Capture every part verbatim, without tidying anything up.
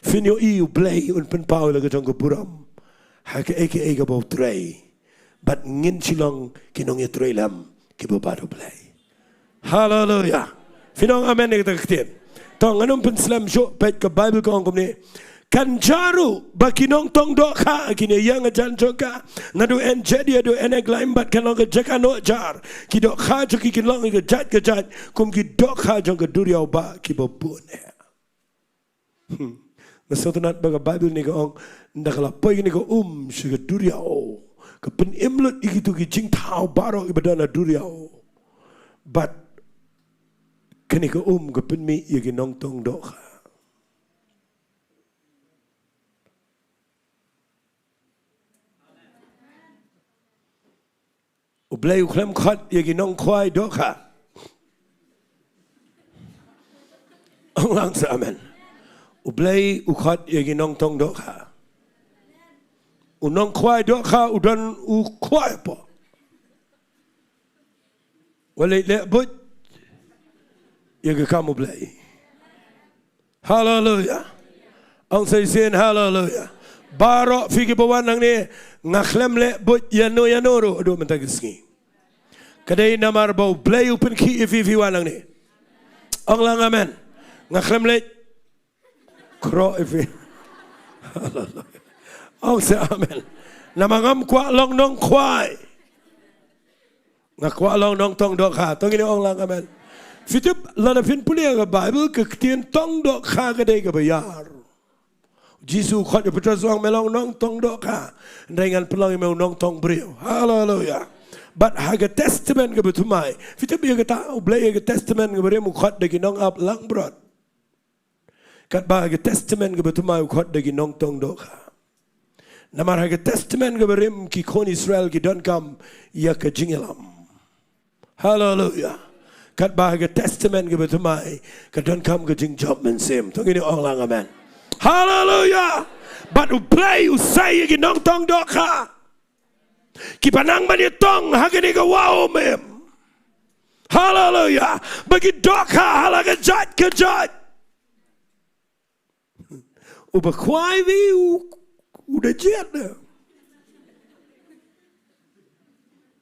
Phin ïohi U Blei un pynpaw ïa la ka jong ka burom ha kaei kaei kaba u trei. Bad ngin sa long ki nongïatreilang kiba bad U Blei. Haleluia. Phin ong amen ïa kata ka ktien? To ngan ym pynslem shuh, peit ka Baibl ka ong kumne. Kan jia ruh ba ki nongtong dohkha kin ïa ïeng hajan jong ka. Naduh Ein Gedi haduh Ein Eglaim bad kan long ka jaka noh jar. Ki dohkha jong ki kin long ïa ka jait ka jait kum ki dohkha jong ka duriaw ba kiba bun eh. Hmm. Nga sngewtynnat ba ka Baibl ne ka ong, ynda ka la poi kane ka um sha ka duriaw, ka pynim lut ïa kito ki jingthaw baroh kiba don ha duriaw. Bad kane ka um ka pynmih ïa ki nongtong dohkha. U Blei u khlem khot ïa ki nongkhwai dohkha. Ong lang sa amen. U Blei u khot ïa ki nongtong dohkha. U nongkhwai dohkha u don u khwai hapoh. Wat leit leh buit ïa ka kam U Blei. Haleluia. Ong sa shisien haleluia. Baroh phi kiba wan hangne, nga khlem leh buit ïano ïano ruh haduh mynta ka sngi. Ka dei namar ba U Blei u pynkhih ïa phi, phi wan hangne. Ong lang amen. Nga khlem leh khroh ïa phi. Haleluia. Ong sa amen. Namar ngam kwah long nongkhwai. Nga kwah long nongtong dohkha. To ngin ong lang amen. Phi tip, lada phin pule ïa ka Baibl, ka ktien tong dohkha ka dei kaba ïar. U Jisu u khot ïa u Petros, u ong me long nongtong dohkha, hynrei ngan pynlong ïa me u nongtong briew. Haleluia. Bad ha ka Testament kaba thymmai, phi tip ïa kata, U Blei ha ka Testament kaba rim u khot da ki nongap langbrot. Katba ha ka Testament kaba thymmai u khot da ki nongtong dohkha. Namar ha ka Testament kaba rim ki khun Israel ki donkam ïa ka jingïalam. Haleluia. Katba ha ka Testament kaba thymmai ka donkam ka jingjop mynsiem. To ngin ong lang amen. Haleluia. Bad U Blei u sei ïa ki nongtong dohkha kiba nang ban ïatong ha kane ka wah um im. Haleluia. Ba ki dohkha ha la ka jait ka jait. Uba khwai wi u, u da jied.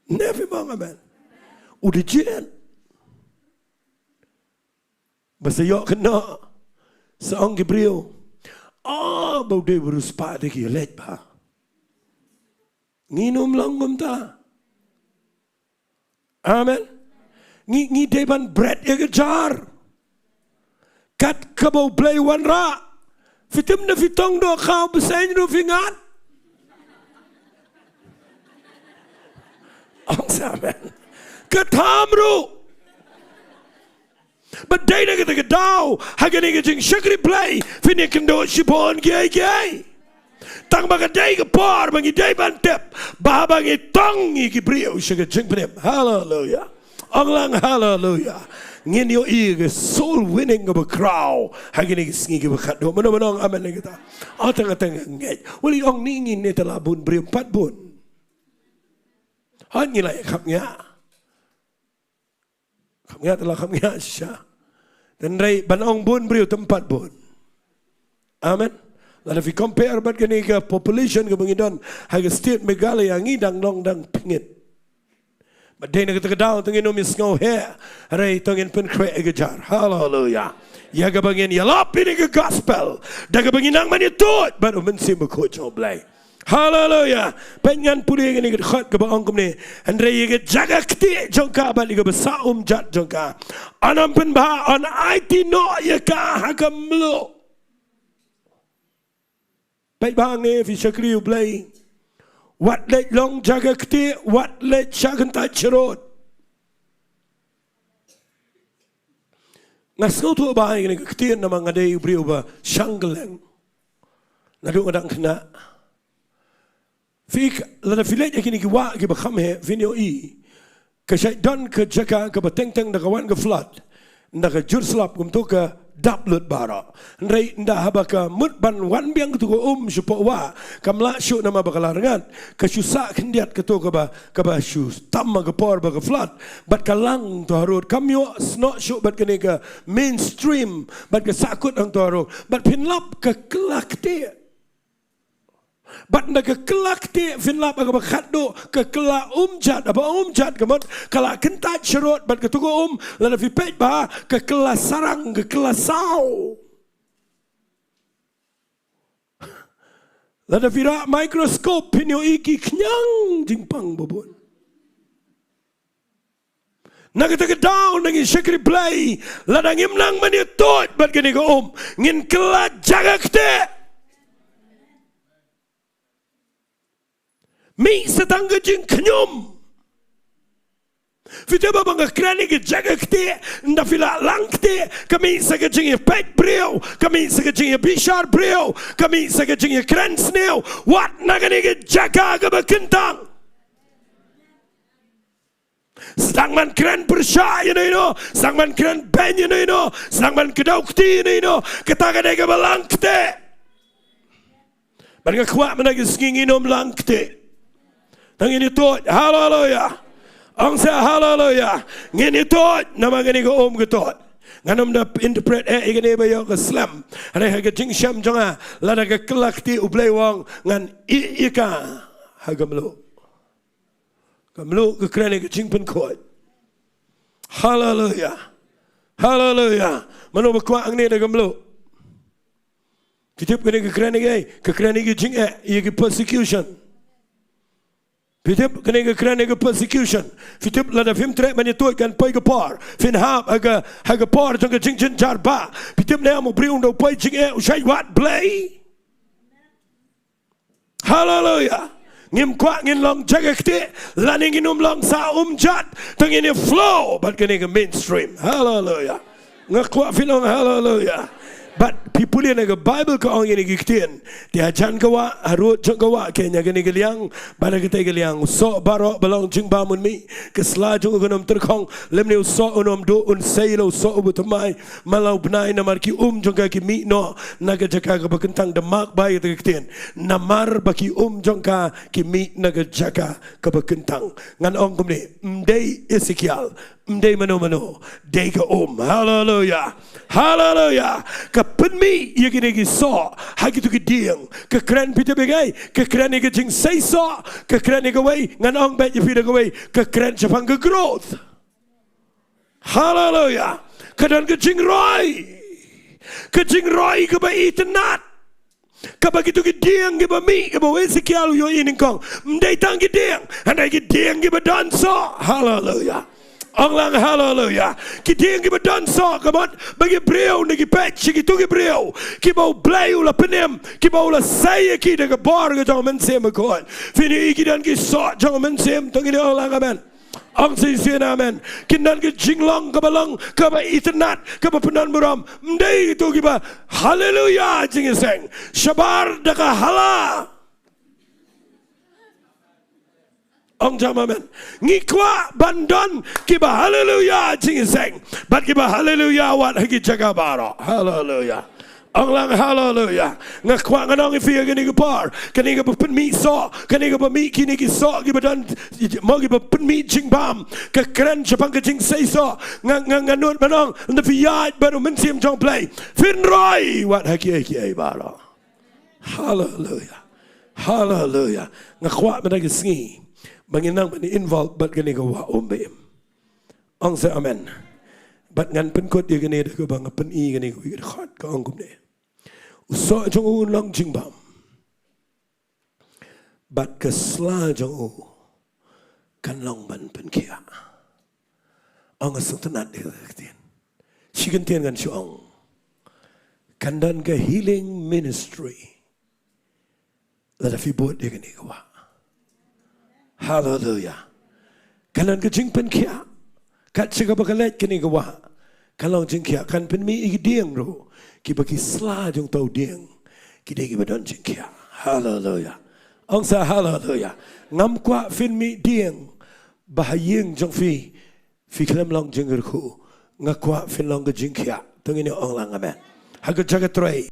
Ne phi ong amen? U da jied. Ba sa ïoh kynnoh, sa ong ki briew, oh, ba u dei u riewspah de ki leit bha. Ngin ym long kumta. Amen. Ngi, ngi dei ban bret ïa ka jar. Kat kaba U Blei u wanrah. Phi tip, ynda phi tong dohkha, u bseiñ ruh phi ngat. Ong sa amen. Ka tham ruh. Bad dei na kata ka daw, ha kane ka jingshakri Blei, phin ïakynduh shibun kiei kiei. Tang ba ka dei ka por ba ngi dei ban tip ba haba ngi tong, ngi ki briew sha ka jingpynim. Haleluia. Ong lang haleluia. Ngin ïohi ka soul winning kaba khraw ha kine ki sngi kiba khatduh. Mano mano ong amen ïa kata? Oh, tang tang ngeit. Wali ong ni ngi ne te la bun briew, ym pat bun. Hynrei ngi la ïa khapngiah. Khapngiah te la khapngiah shisha. Hynrei ban ong bun briew te ym pat bun. Amen. Lada phi compare bad kane ka population kaba ngi don ha ka state Meghalaya, ngi dang long dang pynngeit. Bad dei na kata ka daw to ngin ym ïasngew heh, hynrei to ngin pynkhreh ïa ka jar. Haleluia. Ïa kaba ngin ïalap ïa ka gospel da kaba ngin nang ban ïathuh bad U Mynsiem Bakhuid jong U Blei. Haleluia. Peit, ngan pule ïa kane ka dkhot kaba ong kumne. Hynrei ïa ka jaka ktieh jong ka bad ïa kaba sah umjat jong ka, yn ym pynbha, yn aiti noh ïa ka ha ka mluh. Peit ba hangne, phi shakri U Blei, wat leit long jaka ktieh, wat leit sha kyntait sharud. Nga sngewthuh ba ha kane ka ktien, namar nga dei u briew ba shang kylleng naduh nga dang khynnah. Phi, lada phi leit ha kine ki wah kiba kham heh, phin ïohi, ka shait don ka jaka kaba teng teng da ka wan ka flood, da ka jur slap, kumto ka dap lut baroh. Hynrei ynda haba ka mut ban wan biang katu ka um shapoh wah, kam lah shuh namar ba ka la rngat. Ka shu sah khyndiat katu kaba, kaba shu tam ha ka por ba ka flood. Bad ka lang to harud, kam ïoh snoh shuh bad kane ka mainstream, bad ka sahkut hangto harud. Bad phin lap ka kylla ktieh. Bad na ka kylla ktieh phin lap ha kaba khatduh, ka kylla umjat, haba umjat ka mut ka la kyntait sharud, bad katu ka um, lada phi peit bha, ka kylla sarang, ka kylla saw. Lada phi rah microscope phin ïohi ki khñiang jingpang babun. Na kata ka daw na ngi shakri Blei, lada ngim nang ban ïa tuid bad kane ka um, ngin kylla jaka ktieh. Mih sa tang ka jingkhñium. Phi tip ba nga kren ïa ka jaka ktieh, ynda phi la lang ktieh, ka mih sa ka jingïapeit briew, ka mih sa ka jingïabishar briew, ka mih sa ka jingïakren sniew, wat na kane ka jaka kaba kyntang. Sdang ban kren pyrshah ïa no ïa no, sdang ban kren beiñ ïa no ïa no, sdang ban kdew kti ïa no ïa no, kata ka dei kaba lang ktieh. Bad nga kwah mynta ka sngi ngin ym lang ktieh. Tang ngin ïa tuid, haleluya. Ong sa haleluya. Ngin ïa tuid, namar kane ka um ka tuid. Ngan ym da interpret eh ïa kane ba ïoh ka slem. Hynrei ha ka jingshem jong nga, lada ka kylla ktieh U Blei u ong ngan ïeh ïa ka ha ka mluh. Ka mluh ka kren ïa ka jingpynkhuid. Haleluya. Haleluya. Mano ba kwah hangne da ka mluh? Phi tip kane ka kren ïa ka, ka kren ïa ka jingeh, ïa ka persecution. Phi tip kane ka kren ïa ka persecution. Phi tip lada phim treh ban ïa tuid kan poi ka por. Phin hap ha ka, ha ka por jong ka jingjynjar ba. Phi tip ne em u briew u dei u poi jingeh u shait wad Blei. Haleluya. Ngim kwah ngin long jaka ktieh, lane ngin ym long sa umjat, tang ngin ïa flow bad kane ka mainstream. Haleluya. Nga kwah phin ong haleluya. Bad phi pule na ka Baibl ka ong ïa kine ki ktien. Te hajan ka wah, harud jong ka wah, ka ïa kane ka liang, bad ha katei ka liang, u soh baroh ba long jingbam un mih, ka sla jong u kan ym tyrkhong, lymne u soh un ym duh, un sei la u soh uba thymmai man la u bnai, namar ki um jong ka ki mih noh na ka jaka kaba kyntang. Da mak ba ïa kata ka ktien, namar ba ki um jong ka ki mih na ka jaka kaba kyntang. Ngan ong kumne, ym dei Esekiel, ym dei mano mano, dei ka um. Haleluya. Haleluya. Ka pynmih ïa kine ki soh ha kitu ki dieng. Ka kren, phi tip ïa kaei? Ka kren ïa ka jingseisoh. Ka kren ïa kawei, ngan ong beit ïa phi da kawei, ka kren shaphang ka growth. Haleluya. Ka don ka jingroi. Ka jingroi kaba itynnad. Kaba kitu ki dieng kiba mih, kaba u Esekiel u ïohi nyngkong, ym dei tang ki dieng, hynrei ki dieng kiba don soh. Haleluya. Ong lang haleluya. Ki dieng kiba don soh, ka mut ba ki briew ne ki peit sha kitu ki briew kiba U Blei u la pynim, kiba u la sei ïa ki da ka bor ka jong u Mynsiem Bakhuid. Phin ïohi ki don ki soh jong u Mynsiem, to ngin ong lang amen. Ong shisien amen. Kin don ka jinglong kaba long kaba itynnad, kaba pyndonburom. Ym dei kito kiba haleluya jingïaseng shabar da ka hala. Ong jam amen. Ngi kwah ban don kiba haleluya jingïaseng bad kiba haleluya wat ha ki jaka baroh. Haleluya. Ong lang haleluya. Nga kwah ngan ong ïa phi ha kane ka por, kane kaba pynmih soh, kane kaba mih kine ki soh kiba don, mo, kiba pynmih jingbam, ka kren shaphang ka jingseisoh. Nga, nga, nga nud ban ong, ynda phi ïaid bad u Mynsiem jong U Blei, phin roi wat ha kiei kiei baroh. Haleluya. Haleluya. Nga kwah mynta ka sngi ba ngin nang ban involve bad kane ka wah um ba im. Ong sa amen. Bad ngan pynkut ïa kane da kaba nga pyni kane kawei ka dkhot, ka ong kumne. U soh jong u un long jingbam, bad ka sla jong u kan long ban pynkhiah. Ong, nga sngewtynnad ïa ka ktien. Shi kyntien ngan shu ong. Kan don ka healing ministry lada phi bud ïa kane ka wah. Haleluya. Kan don ka jingpynkhiah. Kat sha kaba ka leit kane ka wah, kan long jingkhiah. Kan pynmih ïa ki dieng ruh, kiba ki sla jong uto u dieng ki dei kiba don jingkhiah. Haleluya. Ong sa haleluya. Ngam kwah phin mih dieng ba ha ïing jong phi phi khlem long jingkyrkhu. Nga kwah phin long ka jingkhiah. To ngin ong lang amen. Ha ka jaka trei.